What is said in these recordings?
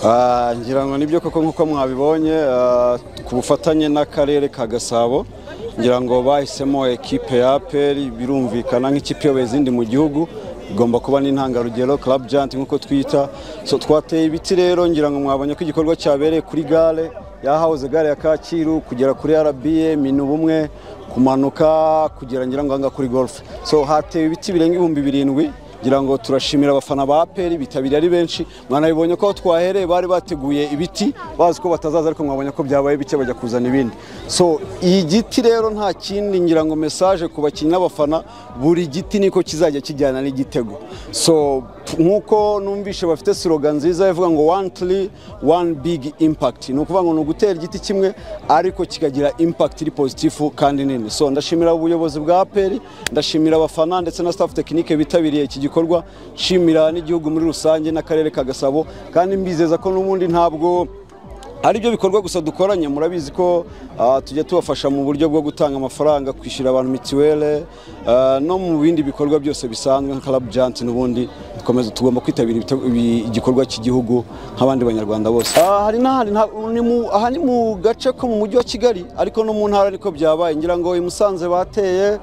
Ngira ngo nibyo koko nkuko mwabibonye ku bufatanye n'akarere ka Gasabo, ngira ngo bahisemo ekipe ya APR. Birumvikana, nk'ikipe iyoboye izindi mu gihugu igomba kuba n'intangarugero, Club Giant nkuko twita. So twateye ibiti rero, ngira ngo mwabonye ko igikorwa cyabereye kuri gare yahahoze gare ya Kacyiru, kugera kuri RBA, Minubumwe, kumanuka kugera ngira ngo kuri Golf. So hatewe ibiti birenga 7000. Ngira ngo turashimira abafana ba APR bitabiriye ari benshi. Mwanabibonye ko twahereye bari bateguye ibiti bazi ko batazaza, ariko mwabonye ko byabaye bike, bajya kuzana ibindi. So iyi giti rero nta kindi, ngira ngo message ku bakinnyi n'abafana, buri giti niko kizajya kijyana n'igitego. So nkuko numvishe bafite slogan nziza ivuga ngo "One tree, one big impact", ni ukuvuga ngo ni ugutera igiti kimwe ariko kikagira impact iri positive kandi nini. So ndashimira ubuyobozi bwa APR, ndashimira abafana ndetse na staff technique bitabiriye iki gikorwa, nshimira n'igihugu muri rusange n'akarere ka Gasabo, kandi mbizeza ko n'ubundi ntabwo ari byo bikorwa gusa dukoranye. Murabizi ko tujya tubafasha mu buryo bwo gutanga amafaranga, kwishyura abantu mituwele, no mu bindi bikorwa byose bisanzwe nka Club Giant. N'ubundi dukomeza tugomba kwitabira igikorwa cy'igihugu nk'abandi banyarwanda bose. Hari n'ahandi, aha ni mu gace ko mu mujyi wa Kigali, ariko no mu ntara niko byabaye. Ngira ngo i Musanze bateye,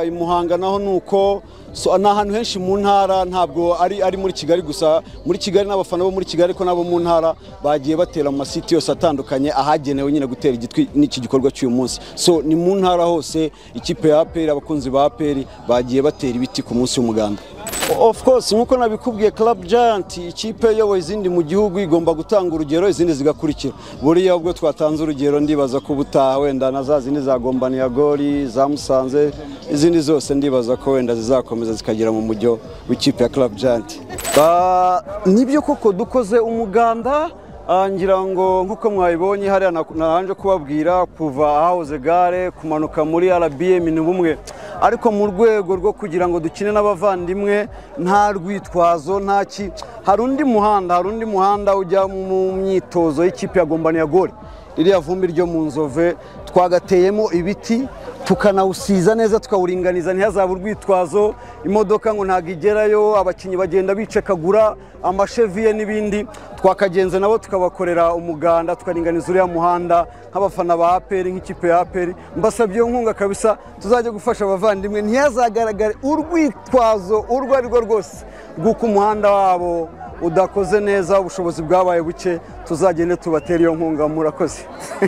i Muhanga naho nuko. So ni ahantu henshi mu ntara, ntabwo ari muri Kigali gusa. Muri Kigali n'abafana bo muri Kigali, ariko n'abo mu ntara bagiye batera mu masiti yose atandukanye ahagenewe nyine gutera igitwi n'iki gikorwa cy'uyu munsi. So ni mu ntara hose, ikipe ya APR, abakunzi ba APR bagiye batera ibiti ku munsi w'umuganda. Of course, nkuko nabikubwiye, Club Giant, ikipe iyoboye izindi mu gihugu, igomba gutanga urugero izindi zigakurikira. Buriya ubwo twatanze urugero, ndibaza ko ubutaha wenda na za zindi za Gombaniya Gori, za Musanze, izindi zose, ndibaza ko wenda zizakomeza zikagera mu mujyo w'ikipe ya Club Giant. Nibyo koko dukoze umuganda. Ngira ngo nkuko mwabibonye hariya naranje kubabwira kuva ahahoze gare kumanuka muri RBA, Minubumwe, ariko mu rwego rwo kugira ngo dukine n'abavandimwe nta rwitwazo, nta ki, hari undi muhanda ujya mu myitozo y'ikipe ya Gombaniya Gori, ririya vumbi ryo mu Nzove, twagateyemo ibiti tukanawusiza neza, tukawuringaniza, ntihazabe urwitwazo imodoka ngo ntabwo igerayo, abakinnyi bagenda bicekagura amasheviye n'ibindi. Twakagenze nabo tukabakorera umuganda, tukaringaniza uriya muhanda nk'abafana ba APR, nk'ikipe ya APR. Mbasabye iyo nkunga kabisa, tuzajya gufasha abavandimwe, ntihazagaragare urwitwazo urwo ari rwo rwose rw'uko umuhanda wabo udakoze neza, ubushobozi bwabaye buke. Tuzagende tubatere iyo nkunga. Murakoze.